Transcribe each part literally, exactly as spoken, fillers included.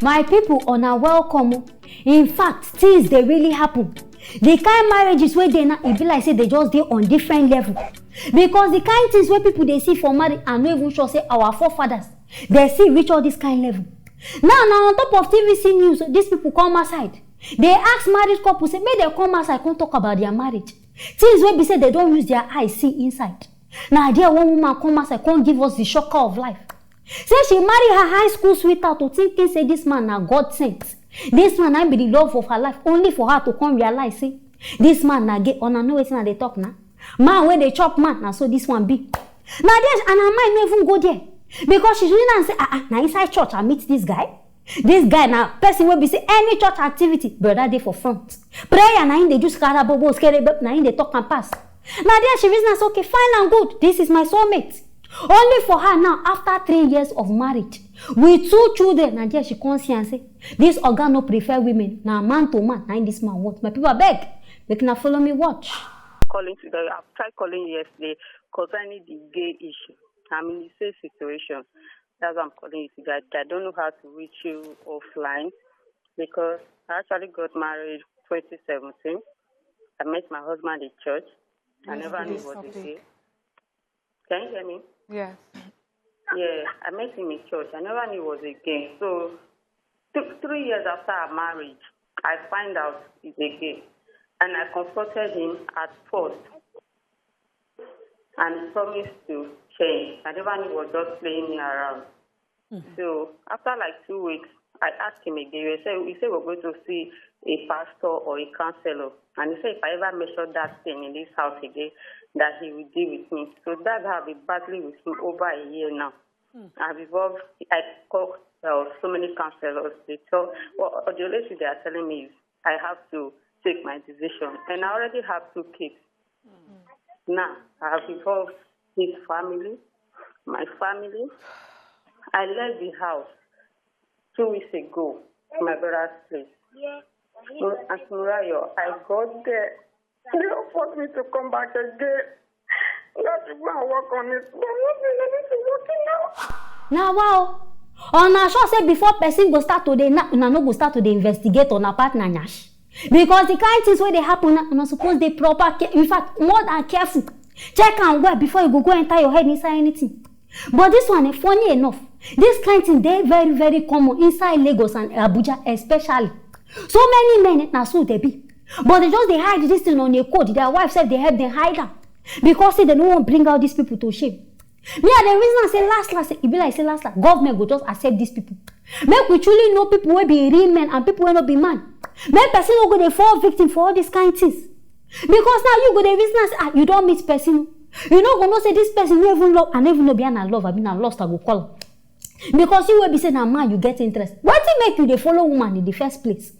My people, una welcome o. In fact, things dey really happen. The kind marriages wey dey now, e be like say they just dey on different level. Because the kind things wey people dey see for marriage, I no even sure say our forefathers dey see reach all this kind level. Now, na on top of T V C news, these people come outside. They ask married couple say make they come outside, come talk about their marriage. Things wey be say they don use their eyes see inside. Na there one woman come outside, come give us the shocker of life. Say she marry her high school sweetheart to thinking say this man na God sent. This man na be the love of her life, only for her to come realize say this man na gay. Una know wetin I dey talk na? Man wey dey chop man, na so this one be. Na there, and her mind no even go there, because she reason am say, ah ah, na inside church I meet this guy. This guy na person wey be say any church activity, brother dey for front. Prayer na him dey do skarabobo, skerebe, na him dey talk and pass. Na there she reason am say, okay, fine and good, this is my soulmate. Only for her now, after three years of marriage, with two children, na there she come see and say, this oga no prefer women, na man to man, na him this man want. My people, abeg, make una follow me watch. Calling today. I've tried calling yesterday concerning the gay issue. I'm in the same situation. That's why I'm calling you today. I don't know how to reach you offline because I actually got married twenty seventeen. I met my husband in church. I never knew he was a gay. Can you hear me? Yes. Yeah, I met him in church. I never knew he was a gay. So th- three years after our marriage, I find out he's a gay. And I confronted him at first. And he promised to change. I never knew he was just playing me around. So after like two weeks, I asked him again. He said, he said we're going to see a pastor or a counselor. And he said if I ever mention that thing in this house again, that he will deal with me. So that's how I've been battling with him over a year now. I've evolved. I call uh, so many counselors. They tell, well, the only thing they are telling me is I have to take my decision. And I already have two kids. Now, I have evolved his family, my family. I left the house two weeks ago to my brother's place. At Murayo, I got there. They don't force me to come back again. Not to go and work on it. But what is it working now? Na wa o. Una sure say before person go start to dey knack, una no go start to dey investigate una partner nyash. Because the kind things wey dey happen now, una suppose dey proper care. In fact, more than careful. Check am well before you go go enter your head inside anything. But this one, eh, funny enough, this kind thing dey very, very common inside Lagos and Abuja especially. So many men, eh, na so they be. But they just dey hide this thing on a code. Their wife sef dey help them hide am. Because say they no wan bring out these people to shame. Me, I dey reason am say last last, e be like say last last, government go just accept these people. Make we truly know people wey be real men and people wey no be man. Make person no go dey fall victim for all these kind things. Because now you go dey reason am say, ah, you don meet person. You no go know say this person no even love, I no even know be na love, abi na lust I go call am. Because you wey be say na man you get interest. Wetin make you dey follow woman in the first place?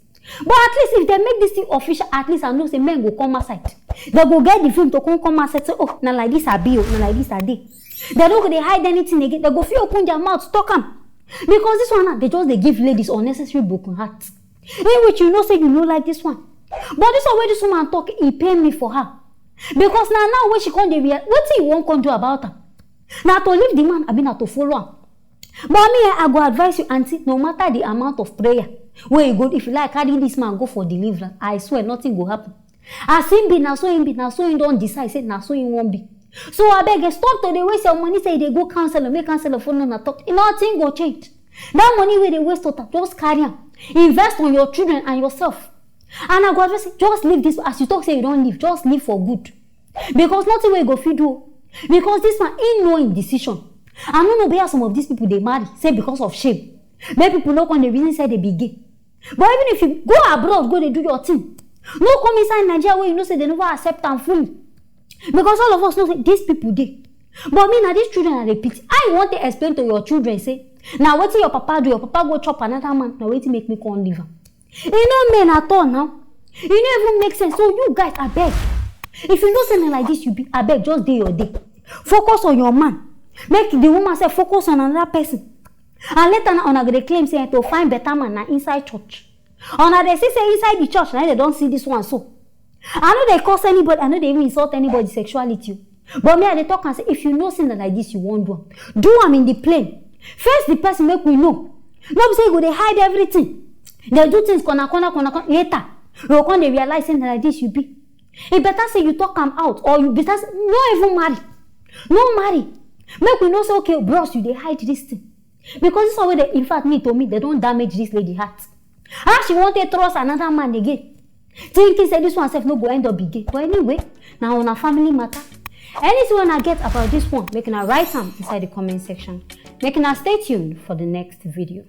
But at least if they make this thing official, at least I know say men go come outside. They go get the film to come come outside say, oh, na like this I be, oh, na like this I dey. They no go dey hide anything again. They go fit open their mouth, talk am. Because this one now, they just dey give ladies unnecessary broken heart. In which you know say you no like this one. But this one wey this woman talk, e pain me for her. Because na now wey she come dey react, wetin you wan come do about am? Na to leave the man, abi na to follow am? But me, eh, I go advise you, aunty, no matter the amount of prayer wey you go, if you like, carry this man go for deliverance, I swear nothing go happen. As him be, na so him be, na so him don decide say na so him wan be. So abeg, eh, stop to dey waste your money say you dey go counselor, make counselor follow una talk. Nothing go change. That money wey dey waste total, just carry am. Invest on your children and yourself. And I go advise you, just leave this, as you talk say you don leave, just leave for good. Because nothing wey you go fit do. Because this man, he know him decision. I no know where some of these people dey marry, say because of shame. Make people no come dey reason say they be gay. But even if you go abroad, go dey do your thing. No come inside Nigeria where you know say they never accept am fully. Because all of us know say these people dey. But me, na these children I dey pity. How you wan take explain to your children say na wetin your papa do, your papa go chop another man, na wetin make me come leave am? E no men at all now. E no even make sense. So you guys, abeg, if you know say na like this you be, abeg, just dey your day. Focus on your man. Make the woman sef focus on another person. And later now, una go dey claim say to find better man na inside church. Una dey see say inside the church na they don see this one so. I no dey curse anybody, I no dey even insult anybody sexuality o. But me, I dey talk am say if you know say na like this you wan do am, do am in the plain. Face the person, make we know. No be say you go dey hide everything, dey do things corner corner corner corner, later you go come dey realize say na like this you be. E better say you talk am out, or you better say no even marry, no marry. Make we know say, okay, bros, you dey hide this thing, because this one wey dey, in fact, me, to me, they don damage this lady heart. How she wan take trust another man again, thinking say this one sef no go end up be gay? But anyway, na una family matter. Anything una get about this one, make una write am inside the comment section. Make una stay tuned for the next video.